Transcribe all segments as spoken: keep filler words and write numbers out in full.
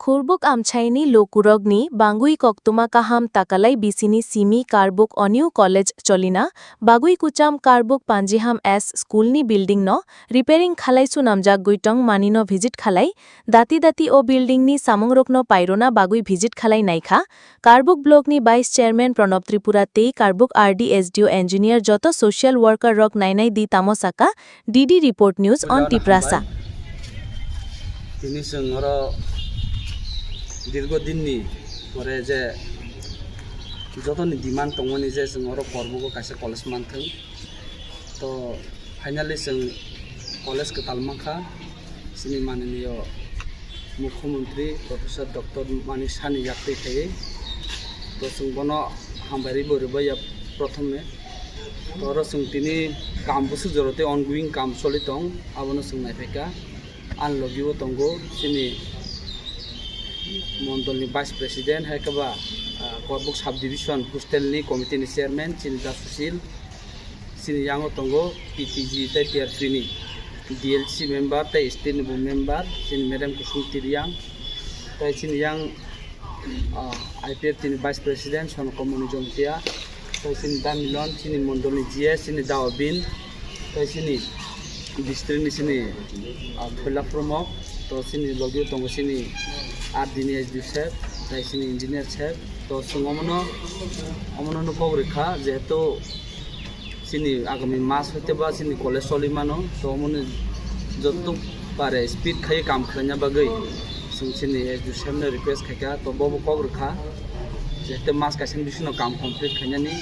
Kurbuk amchaini lukurokni bangwi koktwma kaham takalai bisini simi Karbuk Oniu College cholina bagwi kucham Karbuk Panjiham S School ni building no repairing khalai swnamjak gwi tong manino visit khalai, dati dati o building ni samungrokno pairona bagwi visit khalai naikha Karbuk block ni Vice Chairman Pranab Tripura tei Karbuk R D S D O engineer joto social worker rok nainai di tamo saka D D Report News on Tiprasa. Tini chwng oro dirgo dinni pore je jotoni demand tongmani je chwng oro Korbugo kaisa college manthwng. To finally chwng college kwtal mankha, chini mananiyo Mukhyamantri Professor Doctor Manik Sahni yaktwi khaiwi. To chwng bono hambai rwbo rwbai ya prothome. To oro chwng tini kam bwswk jora tei ongoing kam choli tong, abono chwng naiphaikha. Ani logi o tongo chini mondolni Vice President, hai khe ba, ah, Korbuk Sub Division hostel ni committee ni chairman chini Da Sushil, chini yango tongo P T G tei T R P ni D L C member tei state ni bo member chini Madam Kusum Tiriang, tei chini yang, ah, I P F T ni Vice President Sonokomoni Jomtia, tei chini Da Milon, chini mondolni G S, chini Da Obin, tei chini district ni chini, ah, Phoila Promok, to chini logi o tongo chini R D ni S D sir, tei chini engineer sir, to chwng omono, omono no kok rwkha, jehetu chini agami mas hoite ba chini college choli mano, to omono joto pare speed khai kam khlaina bagwi chwng chini S D sir no request khaikha, to bobo kok rwkha, jehetu mas kaisa ni bisingo kam complete khainani,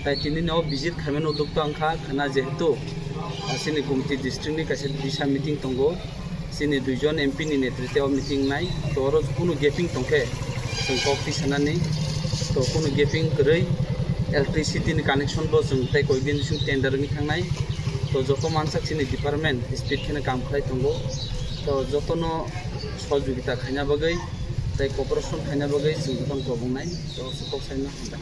tai tini no visit khaimani uduk tong kha khwna, jehetu, ah, chini Gumti district ni kaisa disa meeting tongo, chini duijon M P ni netrite o meeting nai, to oro kunu gaping tongkhe chwng kok tisanani, to kunu gaping kwrwi electricity ni connection bo chwng tei koikdin bising tender wngwi thangnai, to joto mansak chini department speed kheno kam khlai tongo, to jotono sojogita khaina bagwi tei cooperation khaina bagwi chwng jotono kobongnai, to kok saino hambai.